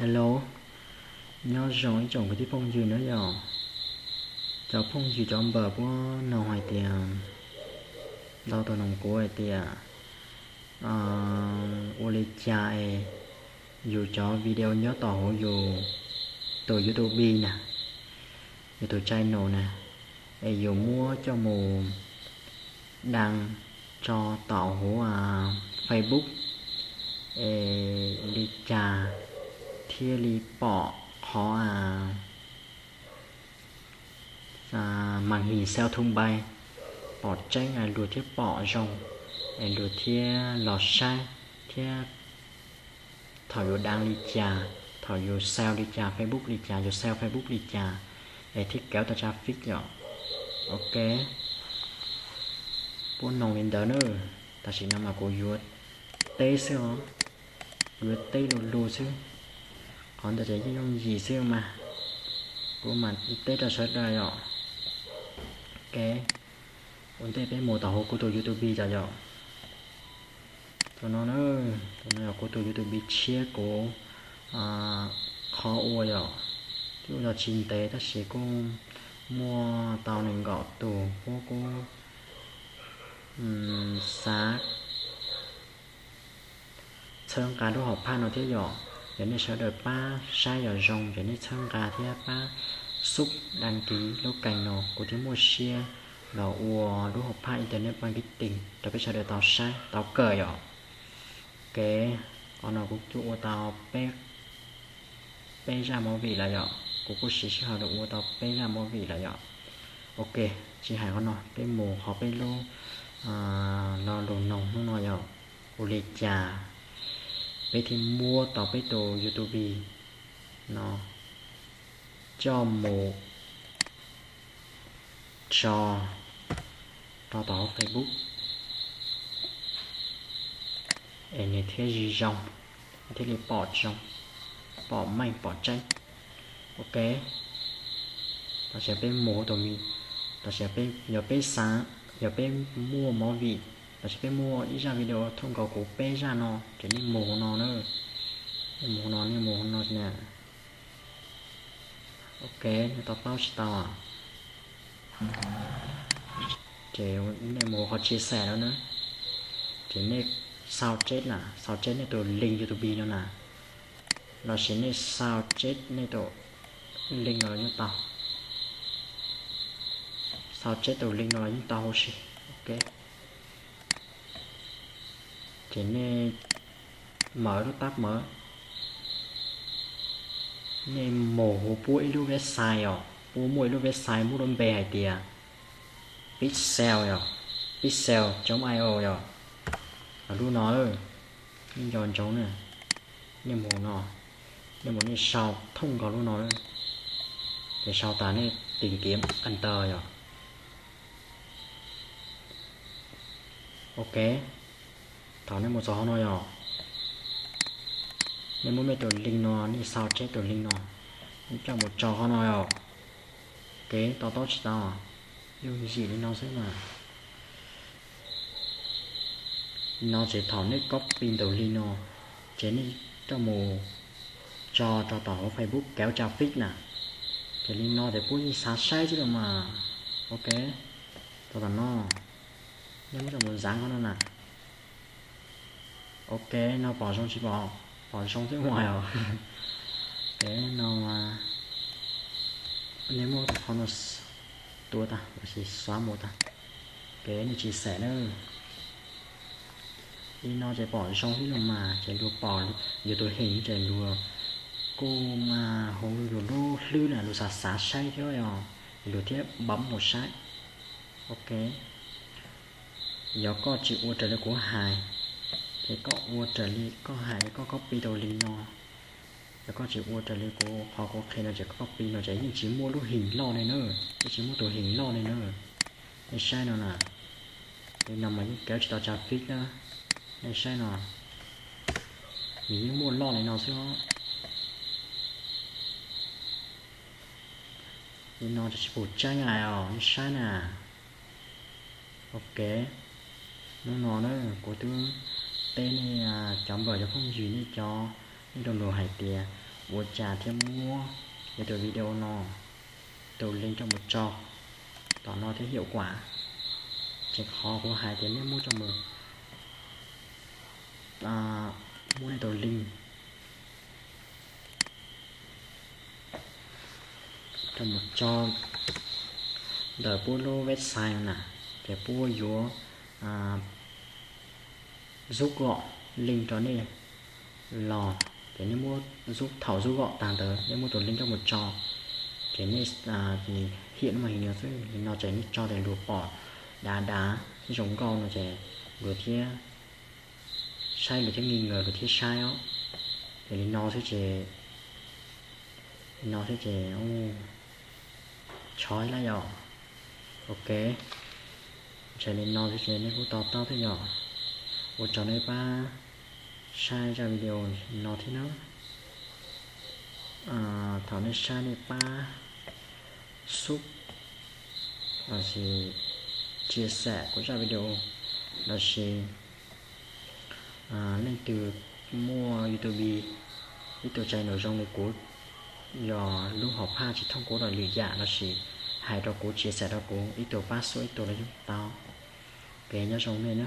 Hello, nyob zoo ib tsoom kwv tij phooj ywg na yom. Cov phooj ywg cov npawg puab noog hais tias, ntau tus noog kuv hais tias, ua li cas es yus cov video nyob tom hauv yus tus YouTube na, yus tus channel na, es yus muab coj mus đăng tso tom hauv Facebook es li cas thiaj li pom qhov màn hình sao thông báo, pom tseeb es luag thiaj pom zoo, es luag thiaj los saib thiab. Thaum yus đăng li cas, thaum yus sao li cas, Facebook li cas, yus sao Facebook li cas, es thiaj kéo tau traffic yom. Ok, puab noog li ntawd na. Tam sim no mas kuv yuav teb xwb os, kuv yuav teb lus lus xwb. Qhov ntawd ces yeej yooj yim xwb mas, kuv mam teb rau sawv daws yom. Ok, ua ntej peb mus tom hauv kuv tus YouTube yom yom. Tus no na, tus no yog kuv tus YouTube tshiab kuv qhov ua yom. Twb ua tsis ntev tab sis kuj muaj tau nees nkaum tus huab kuj xav txhawb nqa lub hom phaj no thiab yom. Yog nej sawv daws pab saib yog zoo ces nej txhawb nqa thiab pab sub đăng ký lub kênh no, kuv thiaj muaj siab los ua lub hom phaj internet marketing rau peb sawv daws tau saib tau kawm yom. Kev, qhov no kuv twb ua tau peb zaj movie lawm yom, kuv kuj siv sij hawm ua tau peb zaj movie lawm yom. Ok, tsis hais qhov no, peb mus qhov peb lub lo lus noog hnub no yog ua li cas peb thiaj muab tau peb tus YouTube no coj mus tso rau tom hauv Facebook es nws thiaj li zoo, thiaj li pom zoo, pom meej pom tseeb. Ok, tam sim peb mus tus, tam sim peb, yog peb xav, yog peb muaj movie, tam sim peb muaj ib zaj video thoob nkaus kuv peb zaj no ces nej mus no na, nej mus no, nej mus no na. Ok, nej tau paub tsis tau? Ces nej mus qhov chia sẻ no na, ces nej sau tseb na, sau tseb nej tus link YouTube no na, los sis nej sau tseb nej tus link no los yeej tau, sau tseb tus link no los yeej tau huv si. Ok, ces nej mawm lub tab mawm, nej mus huv puab ib lub website os, puab muaj ib lub website muaj lub npe hais tias Pixel yom, pixel chấm io yom. Lub no, nej nco ntsoov na, nej mus no, nej mus nej sau thoob nkaus lub no, ces sau tas nej tìm kiếm enter yom. Ok, thaum nej mus txog qhov no yom, nej muab nej tus link no, nej sau tseb tus link no, nej coj mus tso qhov no yom. Kev to taub tsis tau, yooj yim li no xwb mas. Li no ces thaum nej copy tus link no, ces nej coj mus tso rau tom hauv Facebook kéo traffic na. Ces li no ces puab yeej xav saib xwb los mas. Ok, tau tom no, nej muab coj mus zav qhov no na. Ok, no pom zoo tsis pom? Pom zoo xwb mas os. Kev no, nej muab qhov no tua tag los sis xóa mus tag, kev nej tsis xav na. Li no ces pom zoo xwb los mas, ces luag pom yus tus heem ces luag kuj mas hu yus lub hlwb na, luag xav xav saib thiab os, luag thiab bấm mus saib. Ok, yog koj tsis ua raws li kuv hais, ces koj ua raws li koj hais, koj copy tus link no. Yog koj tsis ua raws li kuv qhov kuv qhia no ces koj copy no ces yeej tsis muaj lub heem loj li na, yeej tsis muaj tus heem loj li na. Nej saib no na, li no mas yeej kéo tsis tau traffic na. Nej saib no, nws yeej muaj loj li no xwb os. Li no tsis pum tseeb os, nej saib na. Ok, hnub no na kuv twb teb nej cov npawg cov phooj ywg, nej cov, nej lo lus hais tias ua cas thiaj muab yus tus video no tus link coj mus tso tom no thiab hiệu quả. Ces qhov kuv hais tias nej muab coj mus, muab nej tus link coj mus tso ntawm puab lub website na, ces puab yuav zub kom link rau nej los, ces nej muab zub, thaum zub kom tag ntawd nej muab tus link coj mus tso, ces nej hiam no mas hi no xwb, li no ces nej tso ces luag pom dav dav thiab zoo nkauj no ces luag thiab saib, luag thiab nghi ngờ luag thiab saib os. Ces li no xwb ces, li no xwb ces tshov lawm yom. Ok, ntshe li no xwb ces nej kuj to taub thiab yom. Ua tsaug nej pab saib zaj video no thiab na. Thaum nej saib nej pab sub lossis chia sẻ kuv zaj video, lossis leej twg muaj YouTube ib tug channel zoo li kuv, yog lub hom phaj tsis thooj kuv lwm yam lossis hais rau kuv, chia sẻ rau kuv, ib tug pab sub ib tug los yeej tau. Ok, nyob zoo nej na.